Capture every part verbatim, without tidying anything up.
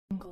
Haimena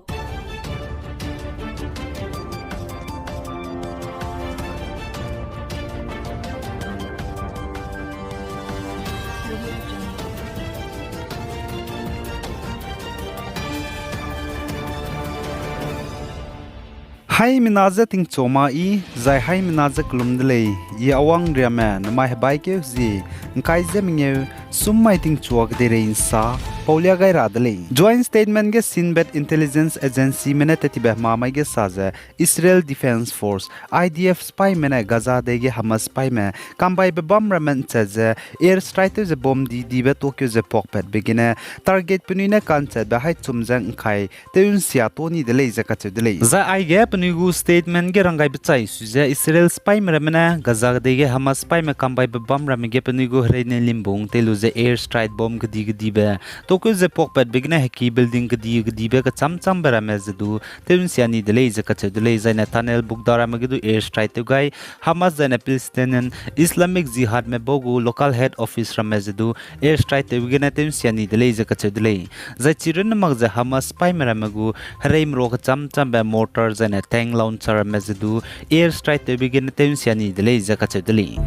je tingchu ma I, zai haimena je kelum de lei, I Awang Riame, namai hebaikeu zie, ngkai ze mengeu, sum mai tingchua kedeirei nsa, paulia gai ra de lei. Joint statement ge Shin Bet Intelligence Agencyme ne tettibe hemamai ge sa ze, Israel Defense Force, I D F sipaîme ne Gaza dei ge Hamas sipaîme kambaibe bam ramme nchat ze air strike tew ze bomb di dibe tokeu ze puakpatbe gene target penui ne ka'nchatbe haî chum ze ngkai tew nsia to ni de lei ze kacheu de lei. Zai aige penui gu statement ge ranggaibe chai su ze Israel sipaîme ramme ne Gaza dei ge Hamas sipaîme kambaibe bam ramme ge penui gu hereine limbung tei lu ze air strike bomb kedi kedibe tokeu ze puakpatbe gene heki building kedi kedibe kecham chambe ramme ze du tew nsia ni de lei ze kacheu de lei. Zaine tunnel bukda ramme ge du air strike tew gai, Hamas zaine Palestinian Islamic Jihadme bau gu local head office ramme ze du air strike tewbe gene tew nsia ni de lei ze kacheu de lei. Zai chirunne mak ze Hamas sipaîme ramme gu hereime ro kecham chambe mortar zaine tank launcher ramme ze du air strike tewbe gene tew nsia ni de lei ze kacheu de lei.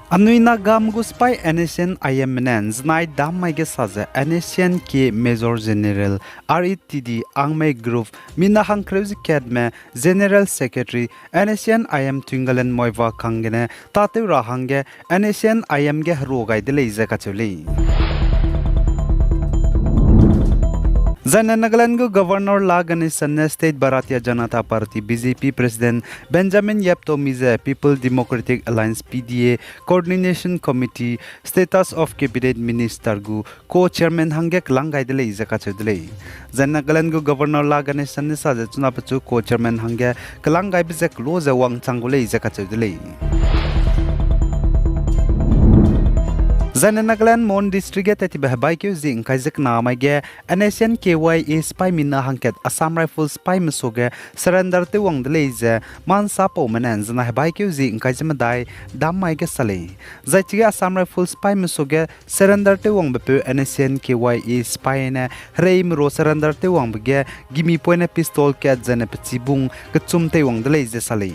Anui Nagam gu sipaî N S C N-Inme ne nzenai dam mai ge sa ze N S C N-K Major General R E T D Angmei Group mina hangkereu ze katme General Secretary N S C N-In Twinkalen Moiva kang gene tâtew ra hangge N S C N-In ge herua gai de lei ze kacheu lei. Zaine Nagaland gu Governor La Ganesan ne State Bharatiya Janata Party, B J P, President Benjamin Yap Tomi ze People Democratic Alliance, P D A, Coordination Committee, Status of Cabinet Minister gu Co-Chairman hangge kelang gai de lei ze kacheu de lei. Zai Nagaland gu Governor La Ganesan ne sa ze chuna pechu Co-Chairman hangge kelang gaibe ze kelo ze wangchang gu lei ze kacheu de lei. Zaine Nagaland Mon District ge tettibe hebaikeu zie ngkai ze kena mai ge N S C N-K Y A sipaî mina hangkat Assam Rifles sipaîme suage surrender tew wang de lei ze mansapaume ne nzenai hebaikeu zie ngkai ze medai dam mai ge sa lei. Zai chige Assam Rifles sipaîme suage surrender tew wangbe peu N S C N-K Y A sipaî ne hereime ro surrender tew wangbe ge gimi poine pistol kat zaine pechibung kechum teiwang de lei ze sa lei.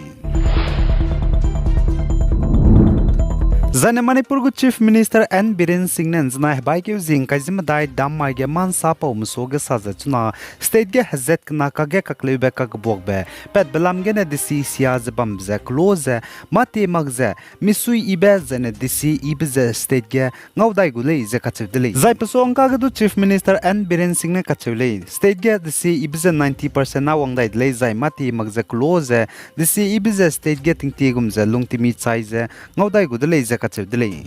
Zaine Manipur gu Chief Minister N Biren Singh ne nzenai hebaikeu zie ngkai ze medai dam mai ge mansapaume suage sa ze chuna state ge hezat kena kakge kakleube kakbuakbe patbe lam gene desi sia ze bambe ze kelo ze mâtie mak ze misui yibe zaine desi yibe ze state ge ngaudai gu lei ze kacheu de lei. Zai pesuangka ge du Chief Minister N Biren Singh ne kacheu lei, state ge desi yibe ze ninety percent na wangdai de lei zai mâtie mak ze kelo ze desi yibe ze state ge tingtie gum ze lungtimi chai ze ngaudai gu de lei ze kacheu de lei.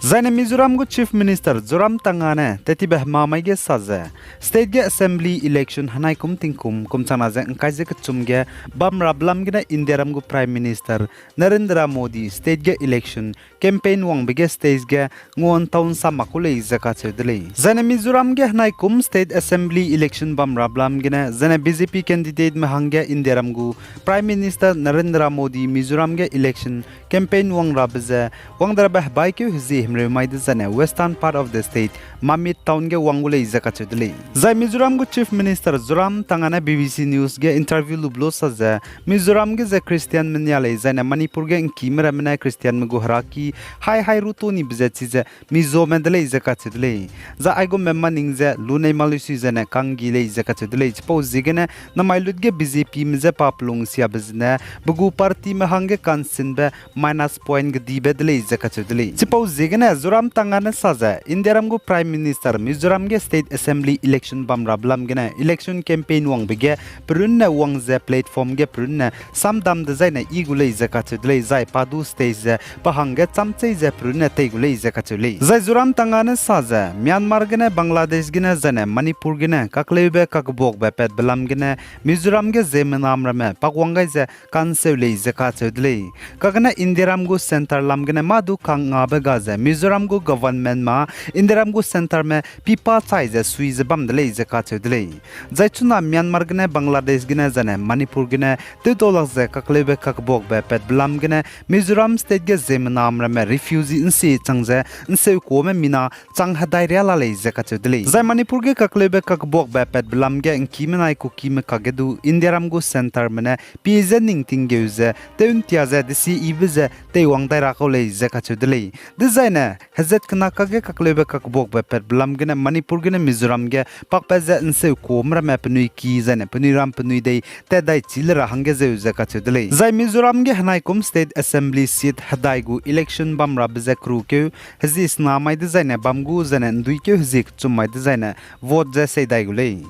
Zaine Mizoram gu Chief Minister Zoramthanga ne tettibe hemamai ge sa ze, state ge assembly election henai kum tingkum kum changna ze ngkai ze kechum ge bam rabe lam gene Indiaram gu Prime Minister Narendra Modi state ge election campaign wangbe ge stage ge nguan tau nsa mak ku lei ze kacheu de lei. Zaine Mizoram ge henai kum state assembly election bam rabe lam gene zaine B J P candidateme hangge Indiaram gu Prime Minister Narendra Modi Mizoram ge election campaign wang rabe ze wang de rabe hebaikeu hezie himreu mai dezaine western part of the state Mamit Town ge wang gu lei ze kacheu de lei. Zai Mizoram gu Chief Minister Zoramthanga ne B B C News ge interview lube lu sa ze, Mizoram ge ze Christianme nia lei zaine Manipur ge ngkime ramme ne Christianme gu heraki hai hai ru tu nibe ze chize Mizome de lei ze kacheu de lei. Zai aigumbe maning ze lunei mak lui sui zaine kanggi lei ze kacheu de lei. Chipau ziegene namai lut ge B J Pme je pa pelung siabe zene pe gu partyme hangge kansinbe minus point kedibe de lei ze kacheu de lei. Chipau ziegene Zoramthanga ne sa ze Indiaram gu Prime Minister Mizoram ge state assembly election bam rabe lam gene election campaign wangbe ge perunne wang ze platform ge perunne samdam dezaine yi gu lei ze kacheu de lei, zai pa du stage ze pe hangge chamchei ze perunne tei gu lei ze kacheu lei. Zai Zoramthanga ne sa ze Myanmar gene, Bangladesh gene zaine Manipur gene kakleube kakbuakbe patbe lam gene Mizoram ge ziemmename ramme pakwang gai ze kanseu lei ze kacheu de lei. Kagene Indiaram gu centre lam gene mâ du kangngabe ga ze Mizoram gu governmentme Indiaram gu centreme pipa chai ze sui ze bam de lei ze kacheu de lei. Zai chuna Myanmar gene, Bangladesh gene zaine Manipur gene tewdaulak ze kakleube kakbuakbe patbe lam gene Mizoram state ge ziemmename me refugee nsie chang ze, nseu kuame mina chang hedai ria la lei ze kacheu de lei. Zai Manipur ge kakleube kakbuakbe patbe lam ge ngkime nai Kukime kakge du Indiaram gu centreme ne pie ze ning tinggeu ze tew ntia ze desi ibe ze teiwang dai ra kau lei ze kacheu de lei. Dezaine hezat kena kakge kakleube kakbuakbe patbe lam gene Manipur gene Mizoram ge pakpat ze nseu kuame ramme penui ki zaine penui ram penui dei tat dai chi le ra hangge zeu ze kacheu de lei. Zai Mizoram ge henaikum State Assembly seat hedai gu election bam rabe ze kerukeu hezie sena mai dezaine bam gu zaine nduikeu hezie kechum mai dezaine vote ze sei dai gu lei.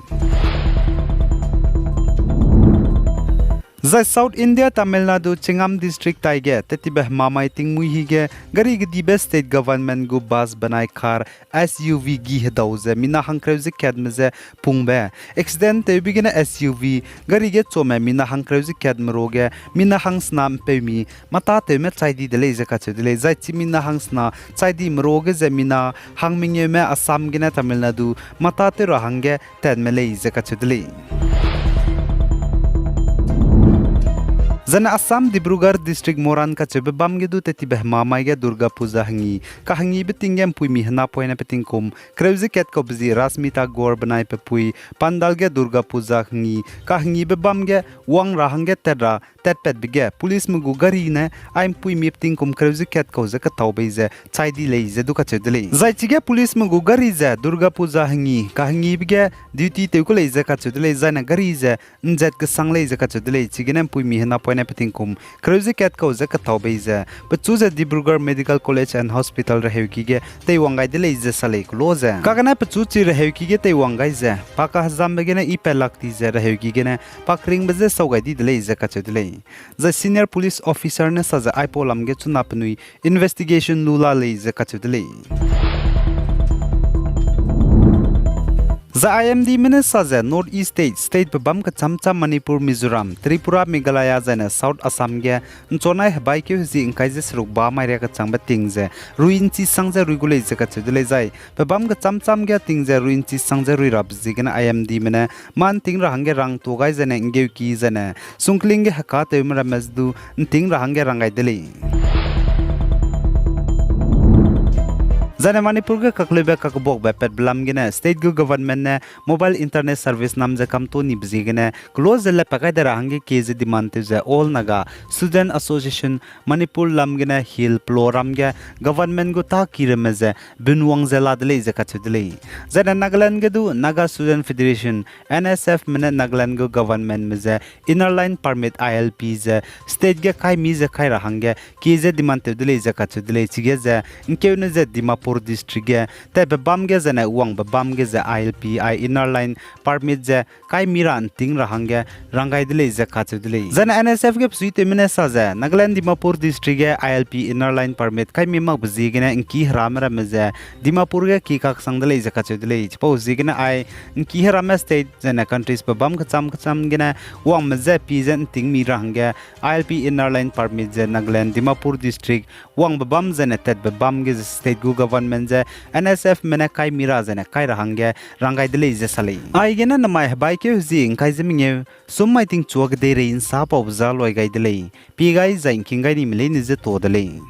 Zai South India Tamil Nadu Chingam District taige tettibe hemamai tingmuî hige gari gedibe state government gu bus benai car S U V gi hedau ze mina hangkreu ze katme ze pungbe accident tewbe gene S U V gari ge chome mina hangkreu ze katme ruage mina hangsena mpeumi matâtewme chai di de lei ze kacheu de lei. Zai chi mina hangsena chai dime ruage ze mina hangmengeume Assam gene Tamil Nadu matâtew ra hangge tatme lei ze kacheu de lei. Zaine Assam Dibrugarh District Moran kacheube bam ge du tettibe hemamai ge Durga Puja hengi kahengibe ting ge mpuimi henapoine petingkum kereu ze kat kaube zi Rashmita Gore benai pepui pandal ge Durga Puja hengi kahengibe bam ge wang ra hangge tat ra tatpatbe ge policeme gu gari ne ai mpuimi petingkum kereu ze kat kau ze ketaubei ze chai di lei ze du kacheu de lei. Zai chige policeme gu gari ze Durga Puja hengi kahengibe ge duty tew ku lei ze kacheu de lei, zaine gari ze nzat kesang lei ze kacheu de lei. Chigene mpuimi henapoine petingkum kereu ze kat kau ze ketaubei ze pechu ze Dibrugarh Medical College and Hospital reheuki ge teiwang gai de lei ze sa lei kelo ze. Kagane pechu chi reheuki ge teiwang gai ze pa kahezambe gene i pat lak ti ze reheuki gene pa keringbe je sau gai di de lei ze kacheu de lei. Zai senior police officer ne sa ze aipau lam ge chuna penui investigation lu la lei ze kacheu de lei. Zai I M Dme ne sa ze North East State, state pe bam kecham cham Manipur, Mizoram, Tripura, Meghalaya zaine South Assam ge nchonai hebaikeu hezie ngkai ze seruk ba mai ria kechangbe ting ze rui nchi sang ze rui gu lei ze kacheu de lei. Zai pe bam kecham cham ge ting ze rui nchi sang ze rui rabe ziegene I M Dme ne mâ nting ra hangge rangtuâ gai zaine nggeuki zaine sungkling ge hekatewme ramme ze du nting ra hangge rang gai de lei. Zaine Manipur ge kakleube kakbuakbe patbe lam gene state gu government ne mobile internet service nam ze kamtuâ nibe ziegene kelo ze lepa gai de ra hangge kie ze demand tew ze All Naga Student Association Manipur lam gene Hill Plo ram ge government gu tâki ramme ze bunwang ze la de lei ze kacheu de lei. Zaine Nagaland ge du Naga Student Federation, N S Fme ne Nagaland gu governmentme ze Inner Line Permit, I L P ze state ge kaimi ze kai ra hangge kie ze demand tew de lei ze kacheu de lei. Chige ze ngkeune ze Dimapur District ge tatbe bam ge zaine wangbe bam ge ze I L P ai Inner Line Permit ze kaimi ra nting ra hangge rang gai de lei ze kacheu de lei. Zaine N S F ge besuitewme ne sa ze Nagaland Dimapur District ge I L P Inner Line Permit kaimi makbe ziegene ngki herame ramme ze Dimapur ge ki kaksang de lei ze kacheu de lei. Chipau ziegene ai ngki herame state zaine countries pe bam kecham kecham gene wangme je pi ze nting mi ra hangge I L P Inner Line Permit ze Nagaland Dimapur District wangbe bam zaine tatbe bam ge ze state gu government ze N S Fme ne kaimi ra zaine kai ra hangge rang gai de lei ze sa lei. Aigene namai hebaikeu hezie ngkai ze mengeu, sum mai tingchua kedeirei nsa paube za loi gai de lei. Pie gai zai ngking gai nime leine ze ta de lei.